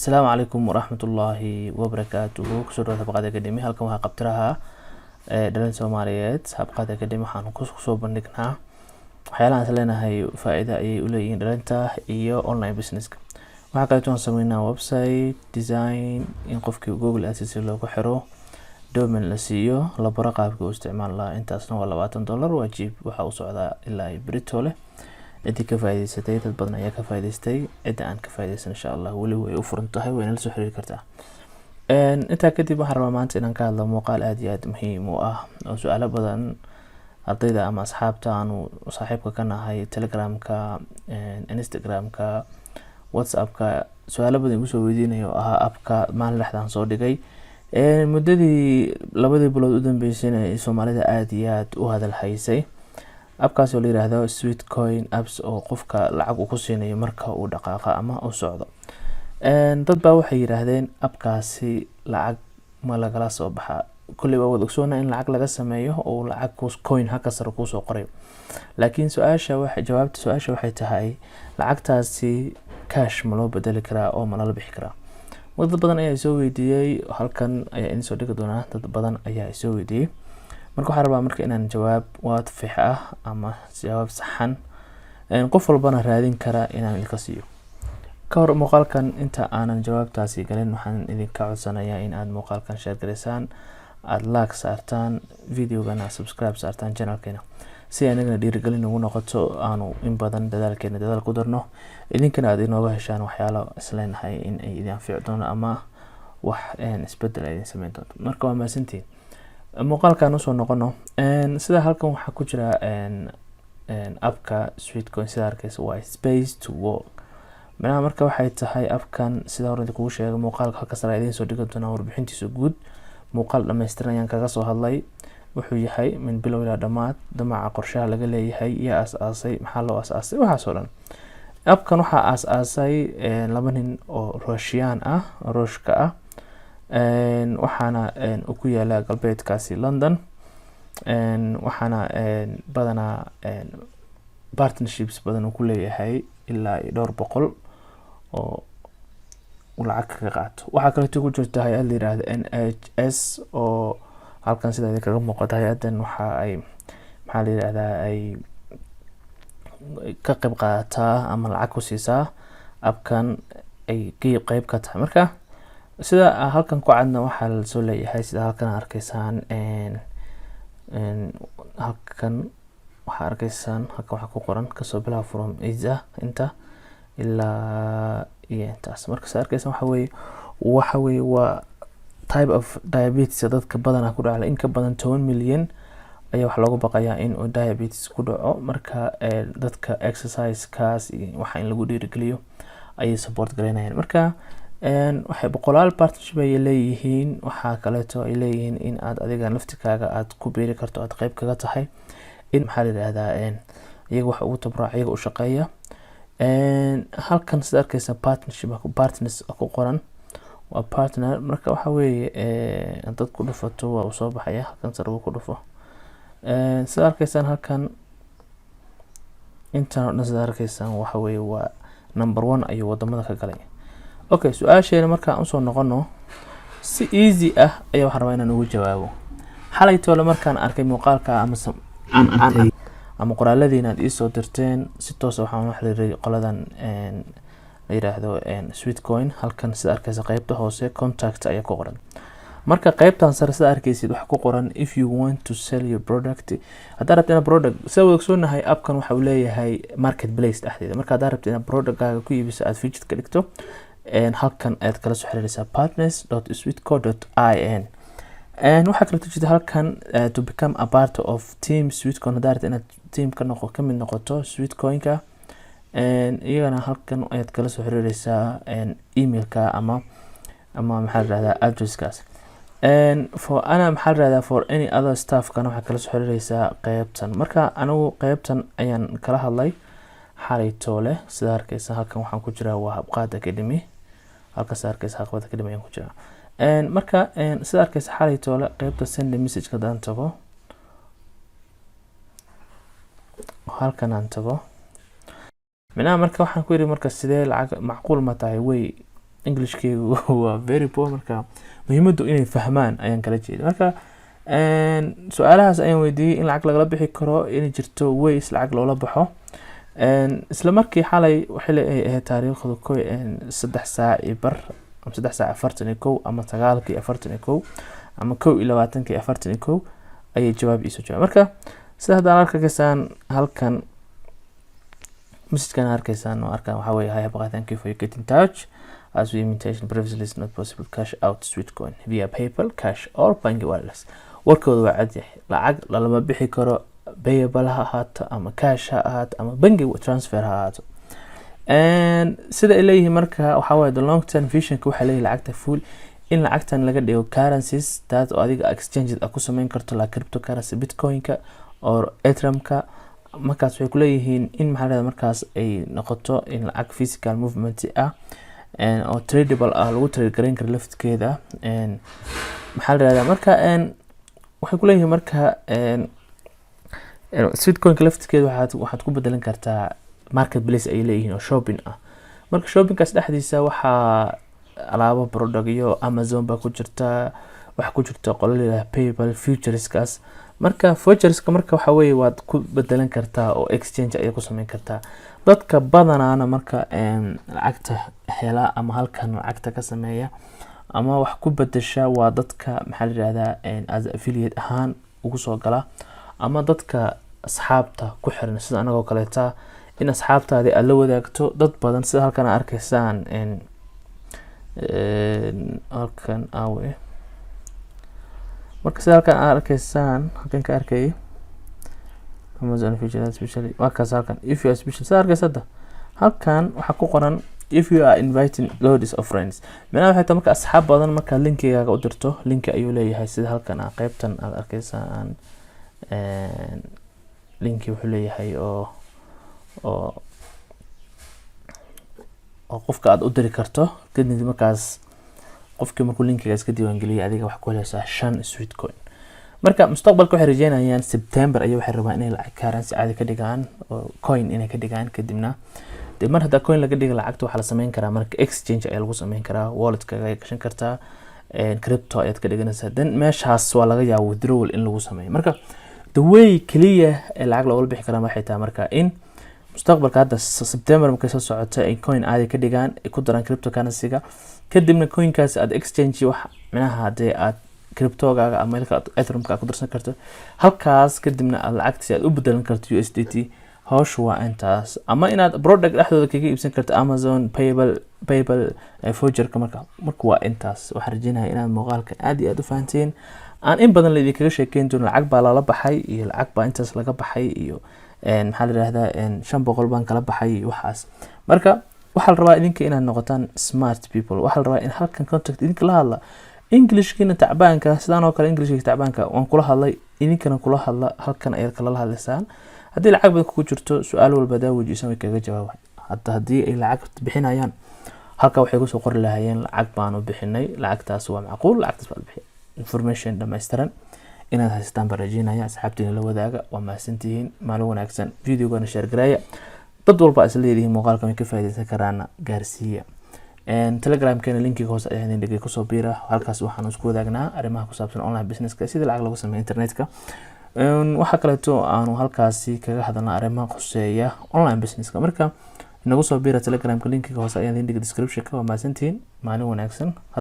Asalaamu calaykum waraxmatullaahi wabarakaatuhu. Kusoo dhawaada Habqaad Academy. Halkan waxaa qabtiraha dhalin Soomaaliyeed. Habqaad Academy waxaan kusoo bandhignaa waxyaalahan is leenahay faa-iida ayay uleeyihiin dhalinta iyo online businesska. Waxaa kaleeto aan sameynaa website design, in qofkii Google AdSense loogu xiro, domain la siiyo, la baro qaabkii uu isticmaal lahaa. Intaasna waa $20. Waa jiib. Waxaa u socdaa ilaa iyo berito leh. Ciddii ka faa'iidaysatay, dad badan ayaa ka faa'iidaystay. Cidda aan ka faa'iidaysan, insha Allah weli way u furan tahay, wayna la soo xiriiri kartaa. Intaa kadib, waxaan rabaa maanta inaan ka hadlo muuqaal aad iyo aad muhiim u ah oo su-aalo badan ardayda ama asxaabta aanu saaxiibka ka nahay Telegramka, Instagramka, WhatsAppka su-aalo badan igu soo weydiinayo, oo ahaa appka maalin dhexdaan soo dhigay, muddadii 2dii bilood u dambeysayna ay Soomaalida aada iyo aada u hadal haysay, appkaas oo la yiraahdo Sweatcoin apps, oo qofka lacag uu ku siinayo marka uu dhaqaaqo ama u socdo. Dad baa waxay yiraahdeen, appkaasi lacag ma lagala soo baxaa? Kolley waa wada ogsoona in lacag laga sameeyo oo lacag coin halka sare kuusoo qorayo, laakiin su-aasha waxay jawaabta su-aasha waxay tahay, lacagtaasi cash ma loo bedeli karaa oo ma lala bixi karaa? Dad badan ayaa isoo weydiiyey. Halkan ayaa idin soo dhigi doonaa. Dad badan ayaa isoo weydiiyey. Marka waxaan rabaa marka inaan jawaab waadfix ah ama jawaab saxan, qof walbana raadin kara, inaan idinka siiyo. Ka hor muuqaalkan inta aanan jawaabtaasi galin, waxaan idinka codsanayaa in aad muuqaalkan share gareysaan, aada like saartaan videogana, subscribe saartaan channelkeena, si anagana dhiirigelin ugu noqoto, aanu in badan dadaalkeena dadaal ku darno, idinkana aad inooga heshaan waxyaalo isleenahay in ay idin anfici doono ama wax isbedel ay idin sameyn doonto. Marka waa mahadsantihiin. Muuqaalkan usoo noqono. Sida halkan waxaa ku jira appka Sweatcoin. Sida arkeysa, waa space to work. Macnaha marka waxay tahay, appkan sida hore kugu sheegay, muuqaalka halka sare idiin soo dhigan doonaa warbixintiisa guud. Muuqaal dhammaystiran ayaan kaga soo hadlay wuxuu yahay min bilow ilaa dhammaad, damaca, qorshaha laga leeyahay, yaa aas-aasay, maxaa loo aas-aasay, waxaas oo dhan. Appkan waxaa aas-aasay laba nin oo Ruushiyaan ah, Ruushka ah, waxaana uu ku yaalaa galbeedkaasi London. Waxaana badanaa partnerships badan uu ku leeyahay, ilaa iyo dhowr boqol oo uu lacag kaga qaato. Waxaa kaleeto ku jirta hay-ad la yiraahdo NHS, oo halkan sida idin kaga muuqata. Hay-addan waxa ay, maxaa la yirahdaa, ay ka qeyb qaadataa ama lacag ku siisaa appkan, ay qeyb ka tahay. Marka sida halkan ku cadna, waxaa lasoo leeyahay, sida halkan arkeysaan, halkan waxaa arkeysaan, halkan waxaa ku qoran kasoo bilaab from isa inta ilaa iyo intaas. Marka sida arkeysaan, waxa weeye waa type of diabetes dadka badanaa ku dhaca. In ka badan 10 milyan ayaa waxaa looga baqayaa in uu diabetes ku dhaco. Marka dadka exercisekaas iyo waxa in lagu dhiirigeliyo ayay support gareynayaan. Marka waxay boqolaal partnership ayay leeyihiin. Waxaa kaleeto ay leeyihiin in aad adiga laftikaaga aad ku biiri karto, aad qeyb kaga tahay, in, maxaa la yirahdaa, iyaga wax ugu tabraac, iyaga u shaqeeya. Halkan sida arkeysa, partnership, partners ku qoran, waa partner. Marka waxa weeye, dad ku dhufato waa uu soo baxaya. Halkan sare ku dhufo. Sida arkeysaan, halkan intan oo dhan, sida arkeysaan, waxa weeye waa number one ayuu wadamada ka galay. Okay, su-aasheena markaan usoo noqono, si easy ah ayaa waxaan rabaa inaan ugu jawaabo. Xalay toole markaan arkay muuqaalka ama ama qoraaladiin aad iisoo dirteen, si toosa waxaan u xiriiray qoladan la yiraahdo Sweatcoin. Halkan sida arkeysa, qeybta hoose contact ayaa ku qoran. Marka qeybtan sare, sida arkeysid, waxa ku qoran "If you want to sell your product", haddaad rabto inaad product. Sida wada ogsoonahay, appkan waxa uu leeyahay market place dhexdeeda. Marka haddaad rabto inaad productkaaga ku iibiso, aad featured ka dhigto, halkan ayaad kala soo xiriireysaa, partners.sweatco.in. Waxaa kaleeto jirta halkan "To become a part of team Sweatcoin". Haddaad rabto inaad team ka noqo, kamid noqoto Sweatcoin-ka, iyagana halkan ayaad kala soo xiriireysaa, emailka ama maxaa la rahdaa, addresskaas. For ana, maxaa la rahdaa, for any other staffkana waxaad kala soo xiriireysaa qeybtan. Marka anigu qeybtan ayaan kala hadlay xalay toole. Sida arkeysa, halkan waxaan ku jiraa waa Habqaad Academy. Halkaas arkeysa, Habqaad Academy ayaan ku jiraa. Marka sida arkeysa, xalay toole qeybta send message haddaan tago, halkan aan tago, micnaha marka waxaan ku yidhi, marka sidee lacag macquul ma tahay way Englishkeygu waa very poor. Marka muhiimaddu inay fahmaan ayaan kala jeeda. Marka su-aalahaas ayaan weydiiyey, in lacag lagala bixi karo, inay jirto ways lacag loola baxo. Isla markii xalay, xili ay ahayd taariikhdu 3 saac iyo bar ama 3 saac 41 ama 9:41 ama 21:41, ayay jawaab iisoo jawaab. Marka sida haddaan arkaysaan halkan, messagekan arkaysaan oo arkaan waxaa weeye: "Hi Habqa, thank you for your get in touch. As we mentioned previously, it's not possible cash out Sweatcoin via PayPal, cash or bank wireless." Warkooda waa cad yahay: lacag lalama bixi karo, PayPal ha ahaato ama cash ha ahaato ama bangi transfer ha ahaato. Sida ay leeyihiin marka waxaa waaye the long term visionka, waxay leeyihin lacagta full in lacagtan laga dhigo currencies taas oo adiga exchange aad ku sameyn karto, like cryptocurrency, Bitcoin-ka or Ethereum-ka. Markaas waxay kuleeyihiin in, maxaa la, markaas ay noqoto in lacag physical movement ah oo tradable ah, lagu trade gareyn karo lafteeda. Maxaa la yihahdaa, marka waxay kuleeyihiin marka Sweatcoin-ka lafteeda waxaad ku bedelan kartaa marketplace ay leeyihiin oo shopping ah. Marka shoppingkaas dhexdiisa waxaa alaabo product iyo Amazon baa ku jirta, waxaa ku jirta qolo layidhaha PayPal futureskaas. Marka futureska marka waxa weeye waad ku bedelan kartaa oo exchange ayaad ku sameyn kartaa. Dadka badanaana marka lacagta hela ama halkan lacagta ka sameeya ama wax ku bedesha waa dadka, maxaa la yihahdaa, as affiliate ahaan ugu soo gala ama dadka asxaabta ku xiran sida anagoo kaleeta, in asxaabtaadi aad la wadaagto dad badan. Sida halkan aad arkaysaan, halkan awe, marka sida halkan aad arkaysaan, halkan ka arkayay Amazon future especially, waa kaas halkan. If you are special, sida arkaysa hadda halkan waxaa ku qoran "if you are inviting loads of friends". Micnaha waxay tahay marka asxaab badan markaad linkigaaga u dirto, linki ayuu leeyahay. Sida halkan ah qeybtan aad arkaysaan, linki wuxuu leeyahay oo qofka aad u diri karto. Kadib markaas qofkii markuu linkigaas ka diiwaangeliyay, adiga waxaa ku helaysaa 5 Sweatcoin. Marka mustaqbalka waxay rajeynayaan September ayay waxay rabaan inay lacag currency caadi ka dhigaan oo coin inay ka dhigaan. Kadibna dee mar haddaa coin laga dhiga lacagta, waxaa la sameyn karaa marka exchange ayaa lagu sameyn karaa, walletkaaga ayaad gashan kartaa, crypto ayaad ka dhiganaysaa, then meeshaas waa laga yaaba withdrawal in lagu sameeyo. Marka the way keliya ee lacag loogala bixi karaa waxay tahay marka in mustaqbalka hadda September markay soo socota ay coin caadi ka dhigaan, ay ku daraan cryptocurrency-ga. Kadibna coinkaas aad exchange wax micnaha hadee aad cryptogaaga ama meelka aad Ethereum-ka aad ku darsan karto halkaas, kadibna aad lacagtiisi aad u bedelan karto USDT. Hawshu waa intaas, ama inaad product dhexdooda kaga iibsan karto Amazon, PayPal voucherka. Marka waa intaas. Waxaan rajeynaya inaad muuqaalkan aad iyo aad u fahanteen. Aan in badan laidinkaga sheekeyn doono lacag baa lala baxay iyo lacag baa intaas laga baxay iyo, maxaa la yihahdaa, 500 baan kala baxay iyo waxaas. Marka waxaa la rabaa idinka inaad noqotaan smart people. Waxaa la rabaa in halkan contact idinka la hadla Englishkiina tacbaanka, sidaan oo kale Englishkiina tacbaanka waan kula hadlay, idinkana kula hadla. Halkan ayaad kala hadlaysaan. Haddii lacag badan kugu jirto, su-aal walba hadaa weydiisan way kaga jawaabaan. Hadda haddii ay lacag bixinayaan, halka waxay kusoo qori lahayeen "lacag baanu bixinay, lacagtaas waa macquul, lacagtaas baa la bixiya". Information dhammaystiran inaad haysataan baan rajeynaya. Asxaabtiina la wadaaga. Waa mahadsantihiin, maalin wanaagsan. Videogana share gareeya, dad walba is leedihiin muuqaalka way ka faa'iideysan karaana gaarsiiya. Telegramkeena linkiga hoose ayaa idin dhigay, kusoo biira. Halkaas waxaan isku wadaagnaa arrimaha ku saabsan online businesska, sida lacag lagu sameeyo internetka. Waxaa kaleeto aanu halkaasi kaga hadalnaa arrimaha khuseeya online businesska. Marka inagu soo biira Telegramka, linkiga hoose ayaa idin dhigay descriptionka. Waa mahadsantihiin, maalin wanaagsan.